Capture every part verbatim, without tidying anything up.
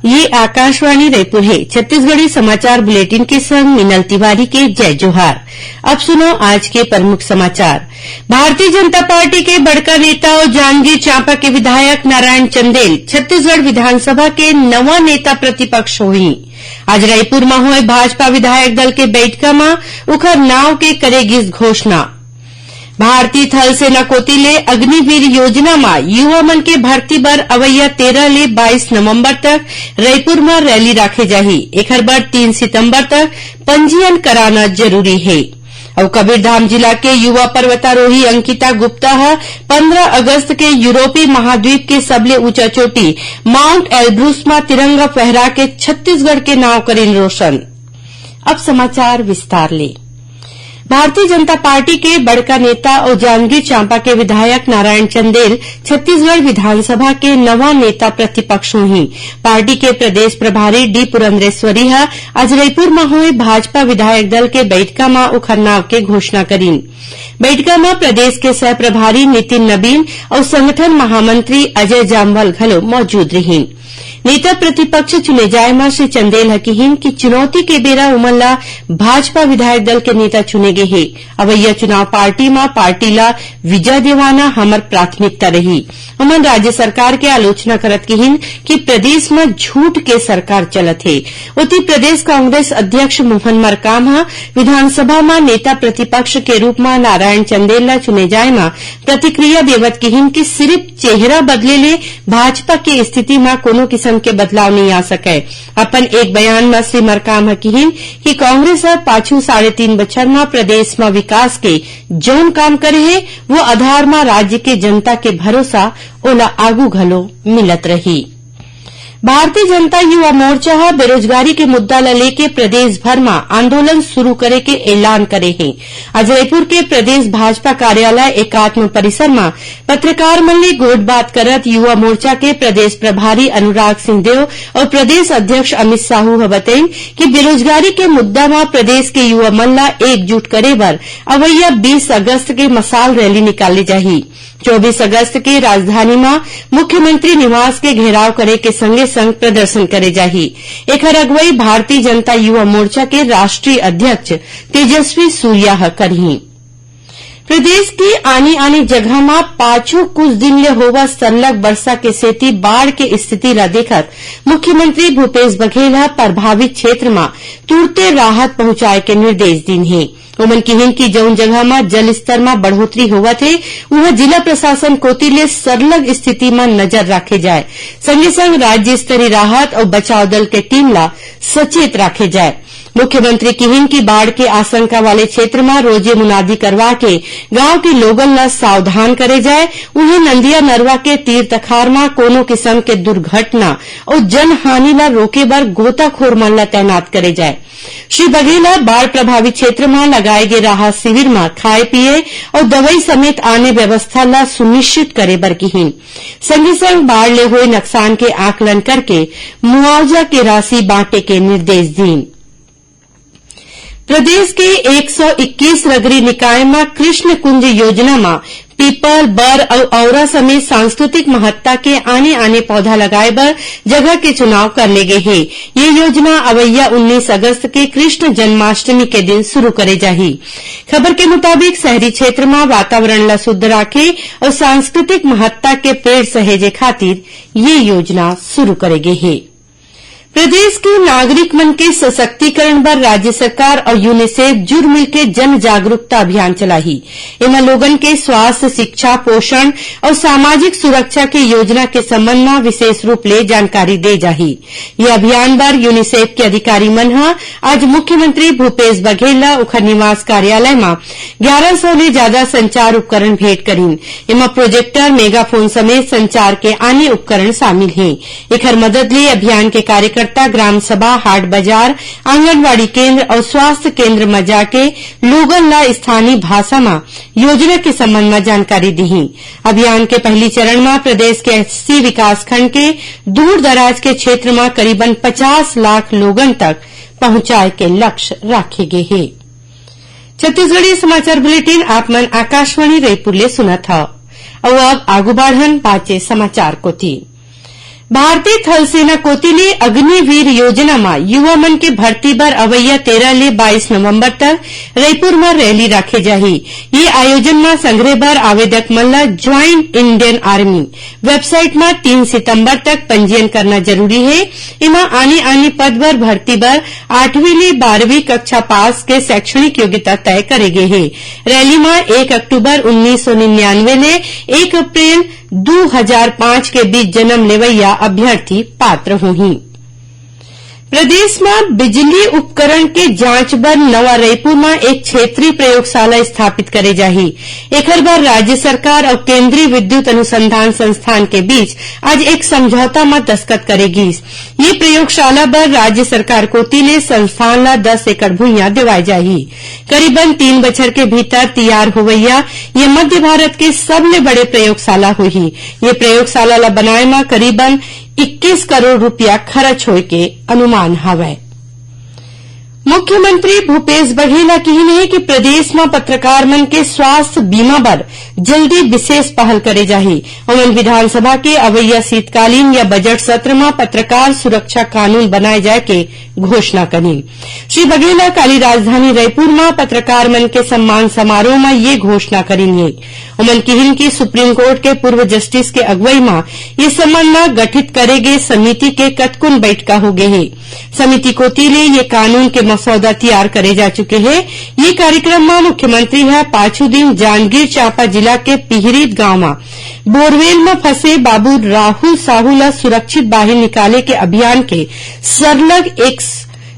ये आकाशवाणी रायपुर हे। छत्तीसगढ़ी समाचार बुलेटिन के संग मीनल तिवारी के जय जोहार। अब सुनो आज के प्रमुख समाचार। भारतीय जनता पार्टी के बड़का नेता अउ जांजगीर चांपा के विधायक नारायण चंदेल छत्तीसगढ़ विधानसभा के नवा नेता प्रतिपक्ष होही। आज रायपुर म होए भाजपा विधायक दल के बैठका म उखर नाव के करे गिस घोषणा। भारतीय थल सेना कोति ले अग्निवीर योजना म युवा मन के भर्ती बर अवइया तेरह ले बाईस नवंबर तक रायपुर म रैली राखे जाही। एखर बर तीन सितंबर तक पंजीयन कराना जरूरी हे। अउ कबीरधाम जिला के युवा पर्वतारोही अंकिता गुप्ता ह पंद्रह अगस्त के यूरोपीय महाद्वीप के सबले ऊंचा चोटी माउंट एल्ब्रुस म तिरंगा फहरा के छत्तीसगढ़ के नाव करिन रोशन। अब समाचार विस्तार ले। भारतीय जनता पार्टी के बड़का नेता अउ जांजगीर चांपा के विधायक नारायण चंदेल छत्तीसगढ़ विधानसभा के नवा नेता प्रतिपक्ष होही। पार्टी के प्रदेश प्रभारी डी पुरंदेश्वरी ह आज रईपुर म होए भाजपा विधायक दल के बैठका म ओखर नाव के घोषणा करीन। बैठका म प्रदेश के सह प्रभारी नितिन नबीन अउ संगठन महामंत्री अजय जामवाल घलो मौजूद रहिन। नेता प्रतिपक्ष चुने जाए म श्री चंदेल ह किहिन कि चुनौती के बेरा उमन ला भाजपा विधायक दल के नेता चुने गे हे। अवइया चुनाव पार्टी म पार्टी ला विजय दिवाना हमर प्राथमिकता रही। उमन राज्य सरकार के आलोचना करत किहिन कि प्रदेश म झूठ के सरकार चलत हे। ओती प्रदेश कांग्रेस अध्यक्ष मोहन मरकाम ह विधानसभा म नेता प्रतिपक्ष के रूप म नारायण चंदेल ला चुने जाए म प्रतिक्रिया देवत किहिन कि सिरिफ चेहरा बदले ले भाजपा के स्थिति म कोनो किसम के बदलाव नइ आ सकय। अपन एक बयान म श्री मरकाम ह किहिन कि कांग्रेस ह पाछू साढ़े तीन बछर म प्रदेश म विकास के जउन काम करे हे, वो आधार म राज्य के जनता के भरोसा ओला आगू घलो मिलत रही। भारतीय जनता युवा मोर्चा ह बेरोजगारी के मुद्दा ल लेके प्रदेश भर म आंदोलन शुरू करे के ऐलान करे हे। आज रायपुर के प्रदेश भाजपा कार्यालय एकात्म परिसर म पत्रकार मन ले गोठबात करत युवा मोर्चा के प्रदेश प्रभारी अनुराग सिंहदेव अउ प्रदेश अध्यक्ष अमित साहू ह बतइन कि बेरोजगारी के मुद्दा म प्रदेश के युवा मन ल एकजुट करे बर अवइया बीस अगस्त के मसाल रैली निकाले जाही। चौबीस अगस्त के राजधानी म मुख्यमंत्री निवास के घेराव करे के संगे संग प्रदर्शन करे जाही। एखर अगुवई भारतीय जनता युवा मोर्चा के राष्ट्रीय अध्यक्ष तेजस्वी सूर्या ह करही। प्रदेश के आने-आने जगह म पाछू कुछ दिन ले होवत सरलग बरसा के सेती बाढ़ के स्थिति ल देखत मुख्यमंत्री भूपेश बघेल ह प्रभावित क्षेत्र म तुरते राहत पहुंचाए के निर्देश दीन हे। ओमन किहिन कि जउन जगह म जल स्तर म बढ़ोतरी होवत हे, उहां जिला प्रशासन कोति ले सरलग स्थिति म नजर राखे जाए, संगे संग राज्य स्तरीय राहत अउ बचाव दल के टीम ला सचेत राखे जाए। मुख्यमंत्री किहिन कि बाढ़ के आशंका वाले क्षेत्र म रोजे मुनादी करवा के गांव के लोगन ला सावधान करे जाए। उहें, नंदिया नरवा के तीर तखार म कोनो किसम के दुर्घटना अउ जनहानि ला रोके बर गोताखोर मन ला तैनात करे जाए। श्री बघेल ह बाढ़ प्रभावित क्षेत्र म लगाए गे राहत शिविर म खाए पिए अउ दवई समेत आने व्यवस्था ला सुनिश्चित करे बर किहिन। संगे संग बाढ़ ले होए नकसान के आकलन करके मुआवजा के राशि बांटे के निर्देश दीन। प्रदेश के एक सौ इक्कीस नगरीय निकाय म कृष्ण कुंज योजना म पीपल, बर अउ औरा समेत सांस्कृतिक महत्ता के आने-आने पौधा लगाए बर जगह के चुनाव कर ले गे हे। ये योजना अवइया उन्नीस अगस्त के कृष्ण जन्माष्टमी के दिन शुरू करे जाही। खबर के मुताबिक, शहरी क्षेत्र म वातावरण ल शुद्ध राखे अउ सांस्कृतिक महत्ता के पेड़ सहेजे खातिर ये योजना शुरू करे गे हे। प्रदेश के नागरिक मन के सशक्तिकरण बर राज्य सरकार अउ यूनिसेफ जुर मिलके जन जागरूकता अभियान चलाही। एमा लोगन के स्वास्थ्य, शिक्षा, पोषण अउ सामाजिक सुरक्षा के योजना के संबंध म विशेष रूप ले जानकारी दे जाही। ये अभियान बर यूनिसेफ के अधिकारी मन ह आज मुख्यमंत्री भूपेश बघेल ल उखर निवास कार्यालय म ग्यारह सौ ले जादा संचार उपकरण भेंट करिन। एमा प्रोजेक्टर, मेगाफोन समेत संचार के आने उपकरण शामिल हे। एखर मदद ले अभियान के कार्यकर्ता ग्राम सभा, हाट बाजार, आंगनबाड़ी केंद्र अउ स्वास्थ्य केंद्र म जाके लोगन ल स्थानीय भाषा म योजना के संबंध म जानकारी दिही। अभियान के पहली चरण म प्रदेश के अस्सी विकासखंड के दूर दराज के क्षेत्र म करीबन पचास लाख लोगन तक पहुंचाए के लक्ष्य राखे गे हे। छत्तीसगढ़ी समाचार बुलेटिन आप मन आकाशवाणी रायपुर ले सुनत हव। अउ अब आगू बाढ़न बाचे समाचार कोति। भारतीय थल सेना कोति ले अग्निवीर योजना म युवा मन के भर्ती बर अवइया तेरह ले बाईस नवंबर तक रईपुर म रैली राखे जाही। ये आयोजन म संघरे बर आवेदक मन ल ज्वाइन इंडियन आर्मी वेबसाइट म तीन सितंबर तक पंजीयन करना जरूरी हे। एमा आने-आने पद बर भर्ती बर आठवीं ले बारहवीं कक्षा पास के शैक्षणिक योग्यता तय करे गे हे। रैली म एक अक्टूबर उन्नीस सौ निन्यानवे ले एक अप्रैल दू हजार पाँच के बीच जन्म लेवइया अभ्यर्थी पात्र होही। प्रदेश म बिजली उपकरण के जांच बर नवा रईपुर म एक क्षेत्रीय प्रयोगशाला स्थापित करे जाही। एखर बर राज्य सरकार अउ केंद्रीय विद्युत अनुसंधान संस्थान के बीच आज एक समझौता म दस्तखत करे गीस। ये प्रयोगशाला बर राज्य सरकार कोति ले संस्थान ल दस एकड़ भुइयां देवाय जाही। करीबन तीन बछर के भीतर तियार होवइया ये मध्य भारत के सबले बड़े प्रयोगशाला होही। ये प्रयोगशाला ल बनाए म करीबन इक्कीस करोड़ रुपया खर्च होए के अनुमान हवय। मुख्यमंत्री भूपेश बघेल ह किहिन हे कि प्रदेश म पत्रकार मन के स्वास्थ्य बीमा बर जल्दी विशेष पहल करे जाही। ओमन विधानसभा के अवइया शीतकालीन या बजट सत्र म पत्रकार सुरक्षा कानून बनाए जाए के घोषणा करिन। श्री बघेल ह काली राजधानी रईपुर म पत्रकार मन के सम्मान समारोह म ये घोषणा करिन हे। ओमन किहिन कि सुप्रीम कोर्ट के पूर्व जस्टिस के अगुवई म ये संबंध म गठित करे गे समिति के कतकोन बइठका होगे हे। समिति कोति ले ये कानून के मसौदा तियार करे जा चुके हे। ये कार्यक्रम म मुख्यमंत्री ह पाछू दिन जांजगीर चांपा जिला के पिहरीद गांव म बोरवेल म फंसे बाबू राहुल साहू ल सुरक्षित बाहिर निकाले के अभियान के सरलग एक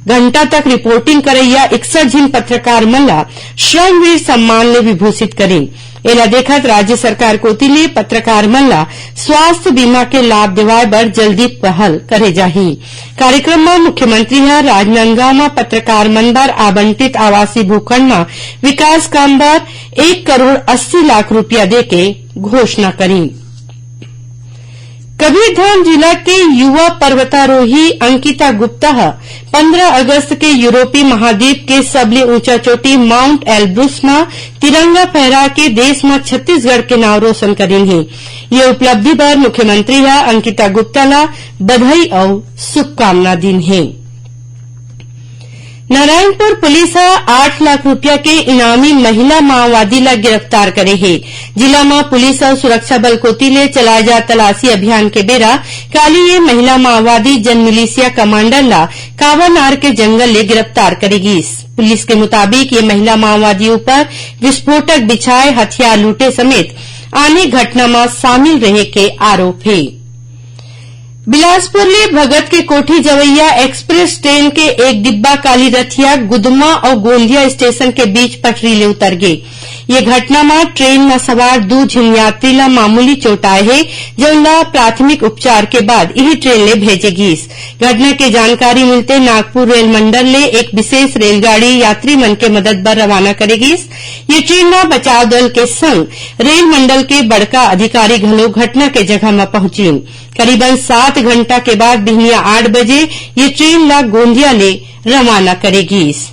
घंटा तक रिपोर्टिंग करइया इकसठ झिन पत्रकार मन ल श्रमवीर सम्मान ले विभूषित करिन। एला देखत राज्य सरकार कोति ले पत्रकार मन ल स्वास्थ्य बीमा के लाभ देवाय बर जल्दी पहल करे जाही। कार्यक्रम म मुख्यमंत्री ह राजनांदगांव म पत्रकार मन बर आवंटित आवासीय भूखंड म विकास काम बर एक करोड़ अस्सी लाख रुपया देके घोषणा करिन। कबीरधाम जिला के युवा पर्वतारोही अंकिता गुप्ता ह पंद्रह अगस्त के यूरोपीय महाद्वीप के सबले ऊंचा चोटी माउंट एल्ब्रुस म तिरंगा फहरा के देश म छत्तीसगढ़ के नाव रोशन करिन हे। ये उपलब्धि बर मुख्यमंत्री ह अंकिता गुप्ता ल बधाई अउ शुभकामना दीन हे। नारायणपुर पुलिस ह आठ लाख रुपया के इनामी महिला माओवादी ल गिरफ्तार करे हे। जिला म पुलिस अउ सुरक्षा बल कोति ले चलाए जा तलाशी अभियान के बेरा काली ये महिला माओवादी जन मिलिशिया कमांडर ल कावानार के जंगल ले गिरफ्तार करे गीस। पुलिस के मुताबिक ये महिला माओवादी ऊपर विस्फोटक बिछाए, हथियार लूटे समेत आने घटना म शामिल रहे के आरोप हे। बिलासपुर ले भगत के कोठी जवइया एक्सप्रेस ट्रेन के एक डिब्बा काली रथिया गुदमा अउ गोंदिया स्टेशन के बीच पटरी ले उतर गे। ये घटना म ट्रेन म सवार दू झिन यात्री ल मामूली चोट आए हे, जउन ल प्राथमिक उपचार के बाद इही ट्रेन ले भेजे गीस। घटना के जानकारी मिलते नागपुर रेल मंडल ले एक विशेष रेलगाड़ी यात्री मन के मदद बर रवाना करे गीस। ये ट्रेन म बचाव दल के संग रेल मंडल के बड़का अधिकारी घलो घटना के जगह म पहुंचिन। करीबन सात घंटा के बाद बिहनिया आठ बजे ये ट्रेन ला गोंदिया ले रवाना करे गीस।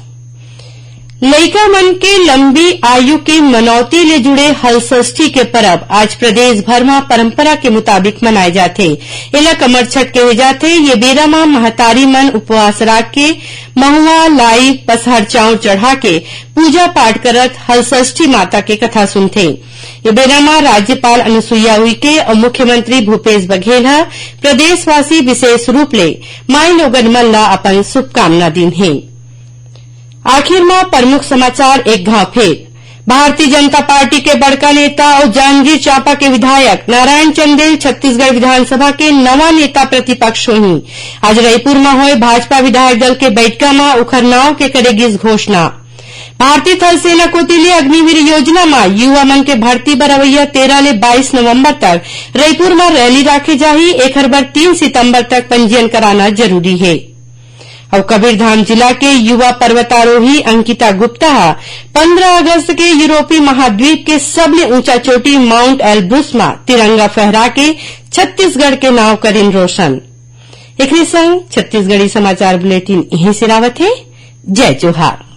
लइका मन के लंबी आयु के मनौती ले जुड़े हलषष्ठी के परब आज प्रदेश भर म परंपरा के मुताबिक मनाए जाथे। एला कमरछठ कहे जाथे। ये बेरा म महतारी मन उपवास राख के महुआ, लाई, पसहर चाउर चढ़ा के पूजा पाठ करत हलषष्ठी माता के कथा सुनथे। ये बेरा म राज्यपाल अनुसुईया उइके अउ मुख्यमंत्री भूपेश बघेल ह प्रदेशवासी, विशेष रूप ले माईलोगन मन ल अपन शुभकामना दीन हे। आखिर म प्रमुख समाचार एक घाव फेर। भारतीय जनता पार्टी के बड़का नेता अउ जांजगीर चांपा के विधायक नारायण चंदेल छत्तीसगढ़ विधानसभा के नवा नेता प्रतिपक्ष होही। आज रईपुर म होए भाजपा विधायक दल के बैठका म उखर नाव के करे गिस घोषणा। भारतीय थल सेना कोति ले अग्निवीर योजना म युवा मन के भर्ती बर अवइया तेरह ले बाईस नवंबर तक रईपुर म रैली राखे जाही। एखर बर तीन सितंबर तक पंजीयन कराना जरूरी हे। अउ कबीरधाम जिला के युवा पर्वतारोही अंकिता गुप्ता ह पंद्रह अगस्त के यूरोपीय महाद्वीप के सबले ऊंचा चोटी माउंट एल्ब्रुस म तिरंगा फहरा के छत्तीसगढ़ के नाव करिन रोशन। एकरे संग छत्तीसगढ़ी समाचार बुलेटिन इहीं सिरावत हे। जय जोहार।